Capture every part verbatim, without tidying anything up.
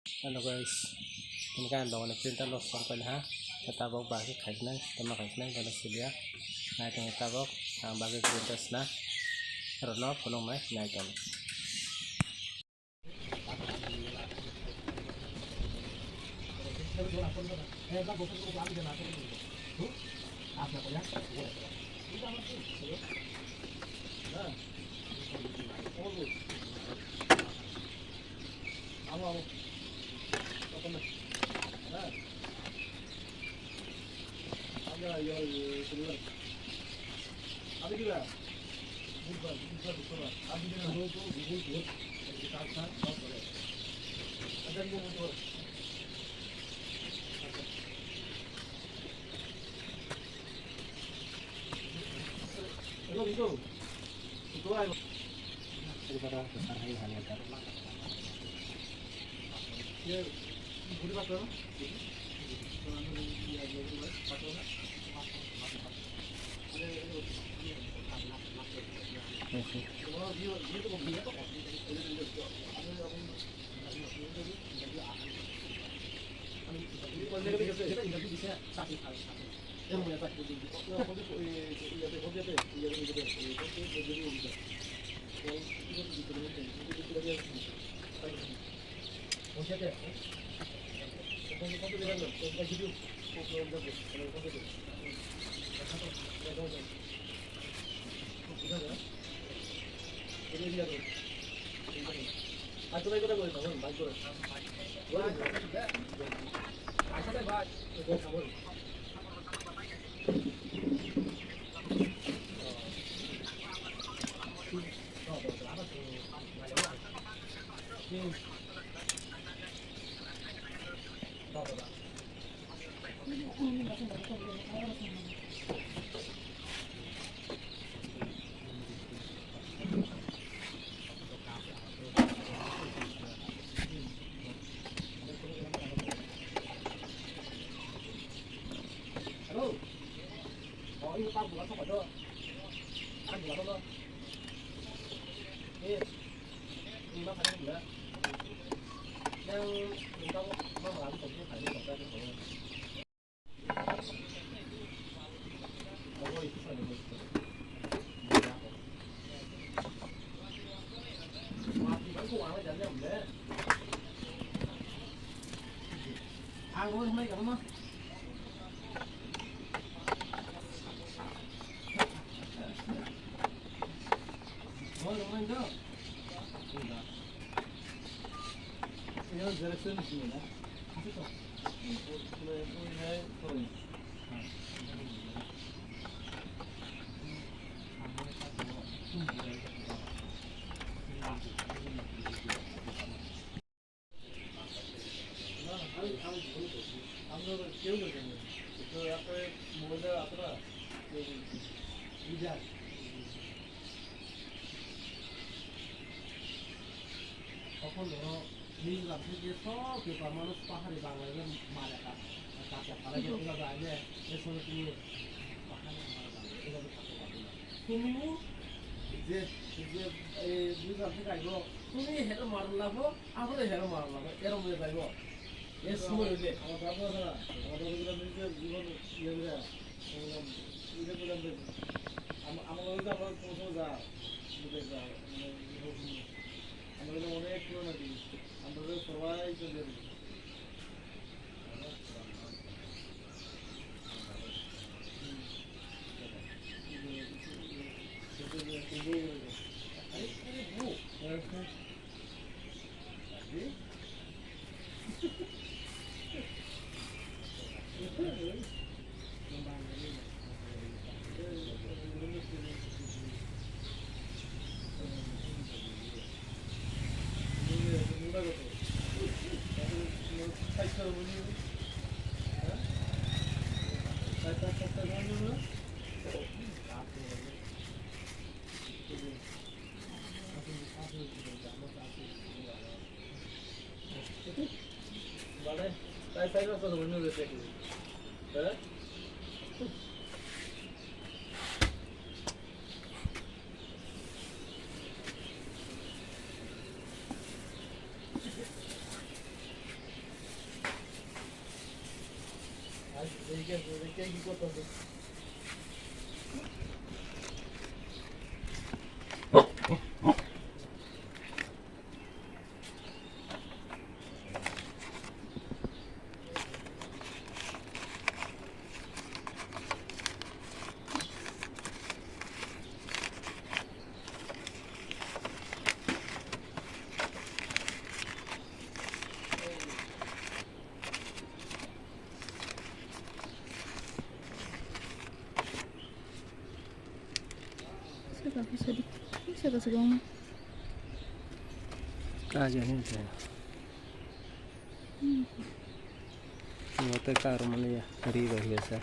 Hello guys, ini kan bawani printer loss wngkha ha. Tabok bagwi khaisnai, tama khaisnai, bono siliya. Nai tong tabok, ang bagwi printer sna. Rono phunuknai, nai tong. Tokon doro, nini lam theke sok ke pa manus pahari banglai le mare ka, ka ka phalai le ula ba le, e sono tini pahari banglai le ula ba ka ka. Tumi u je, je, e, nini lam theke ai go, tumi hero mar la bo, abo le hero mar la bo, ero mo dai bo. E sono le. Ama baba na, ama baba na nini je, nini je, nini je, nini je, ama, ama baba na, ama baba na, nini je, nini je, আমরা অনেক পুরোনো জিনিস, আমরা সবাই চলে যাবো। Vale, tai sai no solo no de te. Eh? Saka sadi, saka saka. Aja ni sa. Wate kar mani ya, ri ba hiya sa.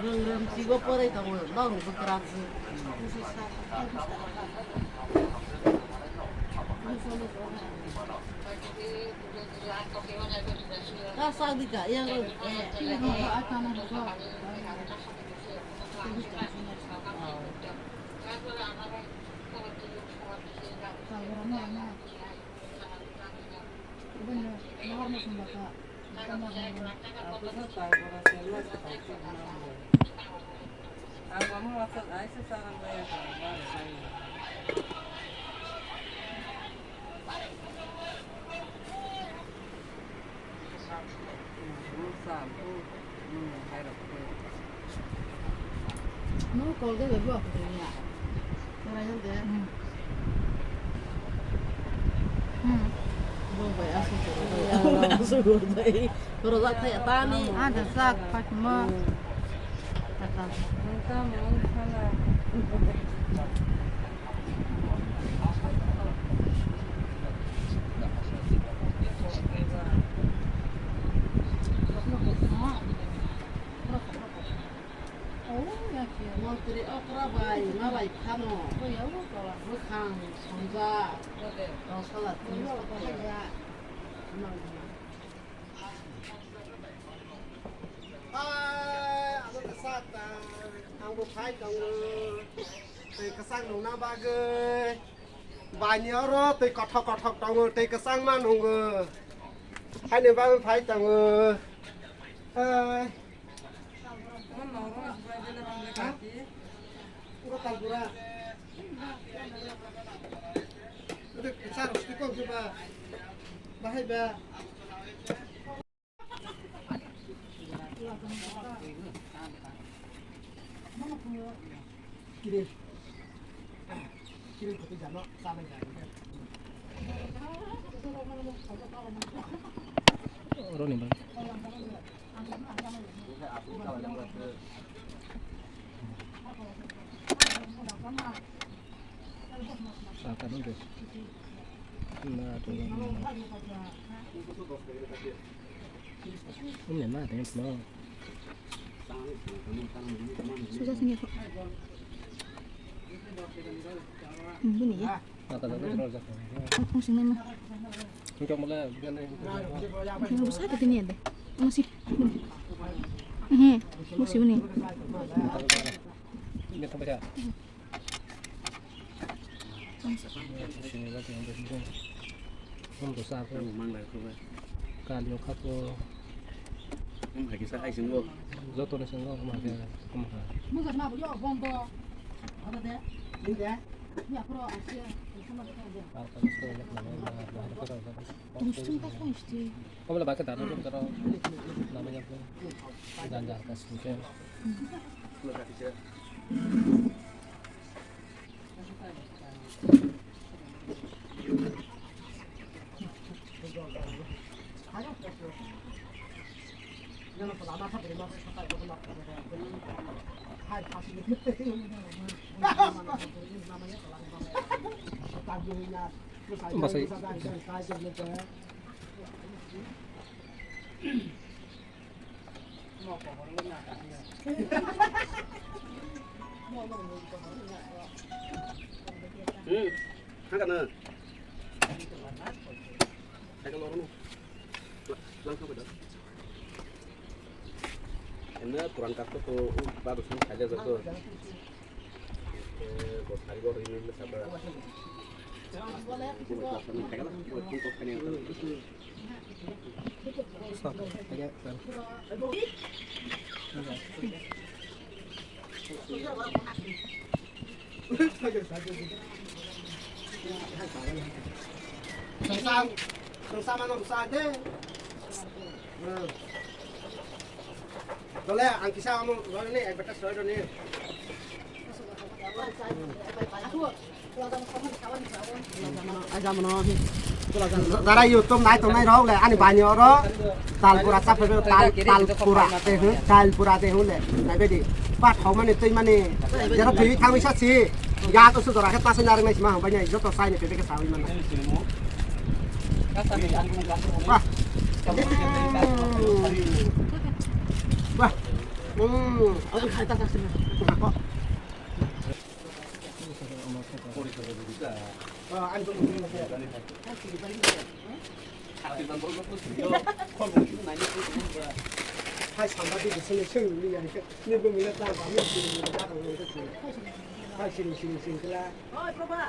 Rang rang sigo porai tongo, nokni bwkrang se. Ta sa di ka, yang. Nung kol de bai buak de ya. Tara yang de. Hmm. Hmm. Buak bai asu koro. Ya, asu koro dai. Koro la thai tani. Ada sak pat ma. Takal. Montri okra bai ma bai phano bwkhang songjak rosala twi. Ai, abo kwchak tongo. Twi kwchak nungna bagwi. Bani oro twi kothok kothok tongo, twi kwchangma nungo. Haini bagwi phai tongo. Hai. Ha? Oro talpura. Ode kwcharo twi kok ba. Bahai ba. Oroni bang. Saka ni guys. Na tu. Ini mah ada yang mau. Susah sini kok. Ini ya. Mata tu terus. Aku sini mah. Ini kamu lah bukan ni. Ini besar tu ni ada. Masih. Ini. Masih ini. Ini tambah ya. Sini lagi yang penting. Hum, to sa ko. Mang lai ko ba. Kali o kha ko. Hum, hai kisa ai sing bo. Joto ni sing bo, hum, ha, hum, ha. Muga na bo yo bong do. Ada de. Ni de. Tungchung ta kong sti. Kobla bakhe dana jok jaro. Nama jok. Jan jan kas ke. Masai. Hmm, hangkana. Cycle oro no. Lang kha pada. Ena puran kar to, to, bago san khaja jago. Eh, bo sari bo rini le sabra. Sungsam, sungsam ano rusa de. Hmm. Dole, ang kisa amo roni advertise roni. Dara YouTube nai tongnai rok le ani bani oro tal pura chap phaibai, tal, tal pura te hwn, tal pura te hwn le nai bedi. Ba thok mani twi mani jera thwi thangwi sa si ya to su dora khe ta sai narwk nai sima hwn bai nai joto sai ni bebek khe sawi man. Wah. Wah. Hmm. Hai samba di sini sini ni ya ni bu mi na ta ba mi sini ni ta ba ni sini. Hai sini sini sini kala. Oi, Prabha.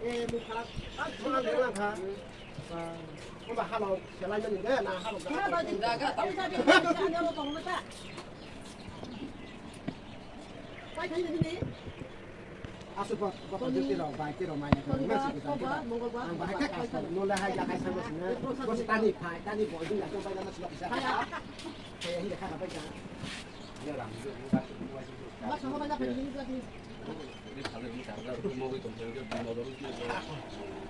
Eh, mu kala. Ah, kala kala kha. Hwnba halo selai mani de na halo. Asu bot bot joti rok bai ti rok mai na ma si ko ta. Ang bai ka ka no le hai ya kai sa ma si na. Ko si tani phai tani boi jing ya ko bai na ma si ba sa. Hai ya hi kha bai ka.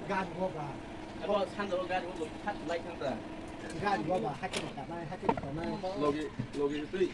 Gari go ba. Gari go ba. Hati ko ta nai hati ko ta nai. Logi logi tui.